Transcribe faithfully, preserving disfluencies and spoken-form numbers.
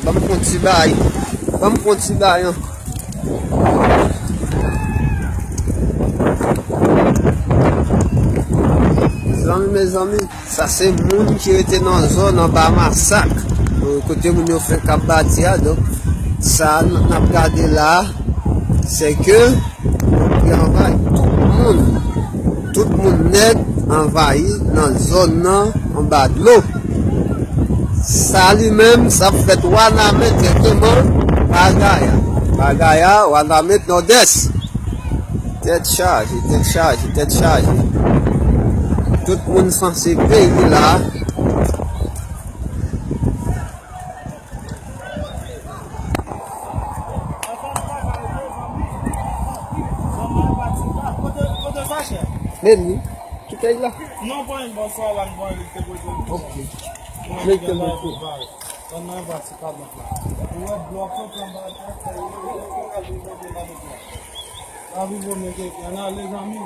Ban m pran ti bay. Ban m pran ti bay ankò. Mezanmi, mezanmi, sa se moun ki rete nan zòn anba Masak, kote moun yo fenk ap bati a. Donk, sa n ap gade la, se ke li anvayi tout moun. Tout moun nèt anvayi nan zòn nan anba dlo. Sa li menm, sa ap fèt Wanament, egzakteman, Pagaya. Pagaya, Wanament, Nòdès. Tèt chaje, tèt chaje, tèt chaje. Tout moun sanse peyi la. Kote, kote sa, chè? Men li, ki kay la? Non, pran yon bò sa la, pran li te poze li. Ok. Mete l pou. Ban nan yon pati pa bòt la. Ou wè blòk yo pran ba tèt, sa yo, yo, yo, yo, yo, yo, yo, yo, yo. Sa vin bon, men ke, ann ale, zanmi.